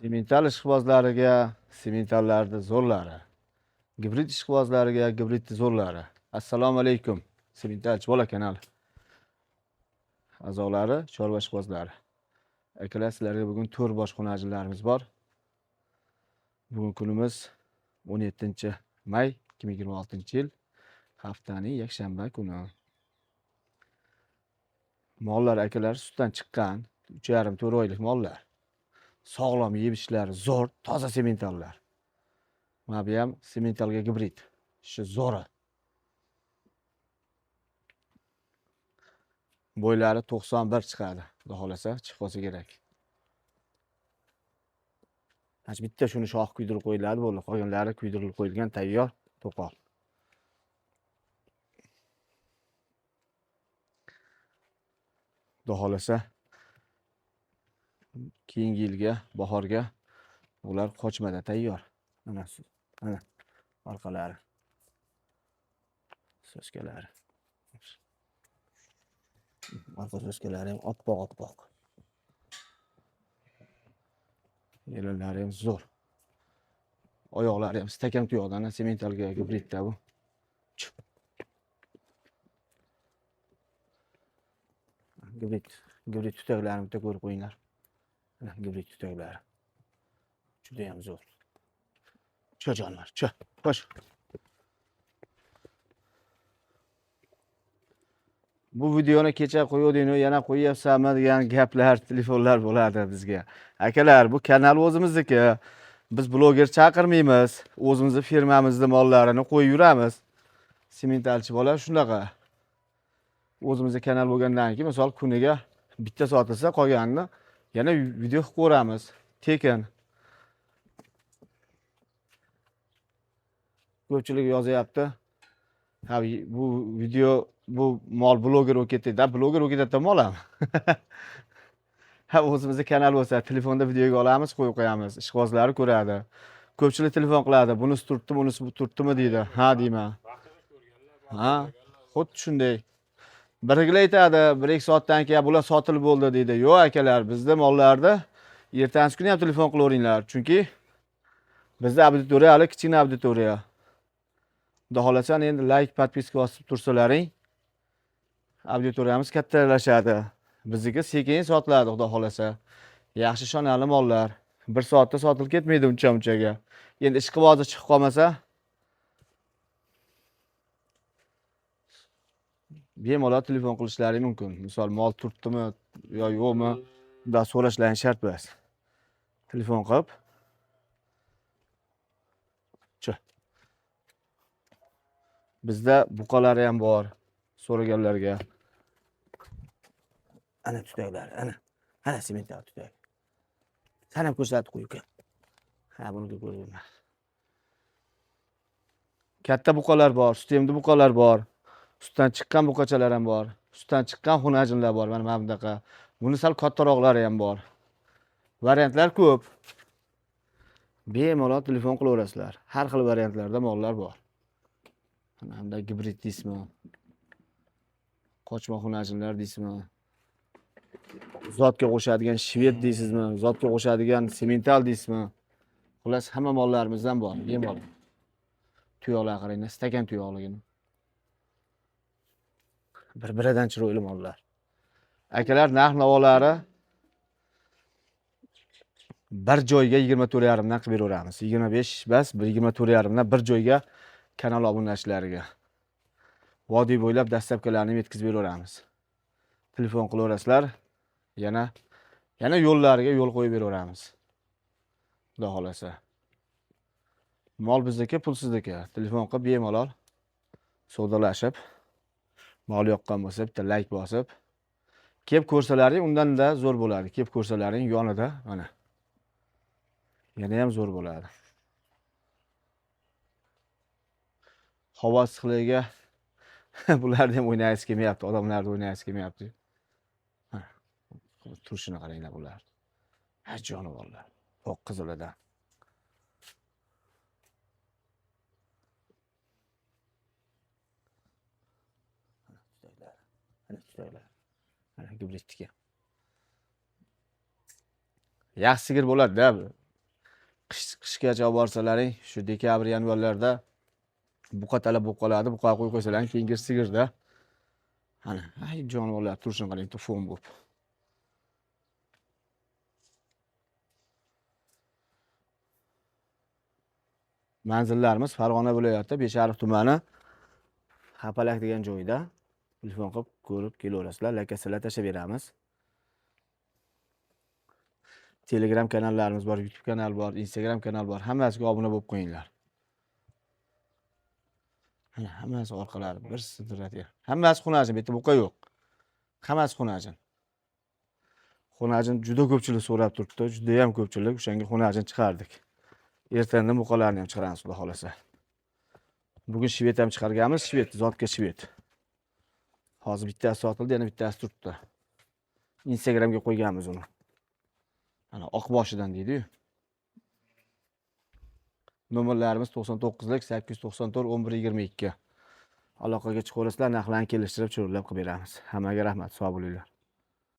Semental ishqibozlariga sementallarni zo'rlari. Gibrid ishqibozlariga gibridni zo'rlari. Assalomu alaykum. Sementalchi bola kanali a'zolari, chorva ishqibozlari. Akalar, sizlarga bugun 4 bosh xonajinlarimiz bor. Bugun kunimiz 17 may 2026-yil, haftaning yakshanba kuni. Mollar, akalar, sutdan chiqqan 3,5-4 oylik mollar. Sog'lom, yeb ichishlari zo'r, toza sementallar. Mana bu ham sementalga gibrid. Shu zo'ri. Bo'ylari 91 chiqadi. Xudo xolasa chiqib qolsa kerak. Mana shu bitta shuni shox kuydirib qo'yiladi, bo'ldi. Qolganlari kuydirilib qo'yilgan, tayyor, to'qol. Xudo xolasa keyingi yilga, bahorga ular qochmada tayyor. Mana shu, mana orqalari. So'skalari. Orqa so'skalari ham oppoq-oppoq. Yelinlari ham zo'r. Oyoqlari ham stakan tuyoqdan, sementalga gibridda bu. Gibrid tutaklarini bitta ko'rib qo'yinglar. Mana gibrid tutaklari. Juda ham zo'r. Cho jonlar, cho. Xo'sh. Bu videoni kecha qo'yuvding, yana qo'yyapsanmi degan gaplar, telefonlar bo'ladi bizga. Akalar, bu kanal o'zimizniki. Biz bloger chaqirmaymiz. O'zimizni firmamizni mollarini qo'yib yuramiz. Sementalchi bola shunaqa. O'zimizda kanal bo'lgandan keyin, misol, kuniga bitta sotilsa, qolganini yana video qilib ko'ramiz. Tekin. Ko'pchilik yozyapti. Ha, bu video, bu mol bloger bo'lib ketdi. Da, bloger bo'lib ketadi mol ham. Ha, o'zimizda kanal bo'lsa, telefonda videoga olamiz, qo'yib qo'yamiz. Ishqibozlari ko'radi. Ko'pchilik telefon qiladi. Bunisi turtdimi, bunisi turtdimi deydi. Ha, deyman. Ha, xuddi shunday. Birgina aytadi, 1-2 soatdan keyin bular sotilib bo'ldi deydi. Yo'q akalar, bizda mollarda ertasi kuni ham telefon qilaveringlar. Chunki bizda auditoriya hali kichkina auditoriya. Xudo xolasa endi like, podpiska bosib tursalaring, auditoriyamiz kattalashadi. Bizniki sekin sotiladi, xudo xolasa. Yaxshi ishonarli mollar. 1 soatda sotilib ketmaydi uncha-munchaga. Endi ishqibozi chiqib qolmasa, bemalol telefon qilishlari mumkin. Misol, mol turtdimi yo yo'qmi, unda so'rashlari shart emas. Telefon qilib. Cho. Bizda buqalari ham bor so'raganlarga. Ana tutaklar, ana. Ana semental tutak. San ham ko'rsatib qo'y uka. Ha, buni ko'rganman. Katta buqalar bor, sut emdi buqalar bor. Sutdan chiqqan buqachalar ham bor. Sutdan chiqqan xunajinlar bor. Mana bunaqa. Buni sal kattaroqlari ham bor. Variantlar ko'p. Bemalol telefon qilaverasizlar. Har xil variantlarda mollar bor. Mana bunda gibrid deysizmi? Qochma xunajinlar deysizmi? Zotga qo'shadigan shved deysizmi? Zotga qo'shadigan semental deysizmi? Xullas, hamma mollarimizdan bor, bemalol. Tuyoqlar qaranglar, stakan tuyoqligini. Bir-biridan chiroyli mollar. Akalar, narx-navolari bir joyga 24,5 dan qilib beraveramiz. 25 bas, bir 24,5 dan bir joyga kanal obunachilariga. Vodiy bo'ylab dastavkalarni yetkazib beraveramiz. Telefon qilaverasizlar, yana yo'llariga yo'l qo'yib beraveramiz. Xudo xolasa. Mol bizniki, pul sizniki. Telefon qilib bemalol savdolashib, mol yoqqan bo'lsa bitta like bosib, kelib ko'rsalaring undan-da zo'r bo'ladi. Kelib ko'rsalaring yonida mana. Yana ham zo'r bo'ladi. Havo issiqligiga bularni ham o'ynagisi kelmayapti, odamlarni o'ynagisi kelmayapti. Mana turishini qaranglar bular. Ha, jonivorlar. To'q qizilidan. Ana tutaklar. Ana gibridniki. Yaxshi sigir bo'ladi-da bu. Qishgacha olib borsalaring, shu dekabr, yanvarlarda buqa talab bo'lib qoladi. Buqa qo'yib qo'ysalaring, keyingi sigirda. Ana, ay jonivorlar turishini qarang, fon bo'lib. Manzillarimiz Farg'ona viloyati, Beshariq tumani, Xapalak degan joyda. Telefon qilib ko'rib kelaverasizlar, lakasalar tashlab beramiz. Telegram kanallarimiz bor, YouTube kanal bor, Instagram kanal bor. Hammasiga obuna bo'lib qo'yinglar. Ana hammasi orqalari bir sidiradi. Hammasi xunajin, bu yerda buqa yo'q. Hammasi xunajin. Xunajin juda ko'pchilik so'rab turibdi, juda ham ko'pchilik. O'shanga xunajin chiqardik. Ertandan buqalarni ham chiqaramiz, xudo xolasa. Bugun shved ham chiqarganmiz, shved, zotka shved. Hozir bittasi sotildi, yana bittasi turibdi. Instagramga qo'yganmiz uni. Ana oq boshidan deydi-yu. Nomerlarimiz 99lik 894 11 22. Aloqaga chiqaverasizlar, narxlarni kelishtirib, chiroylab qilib beramiz. Hammaga rahmat, sog' bo'linglar.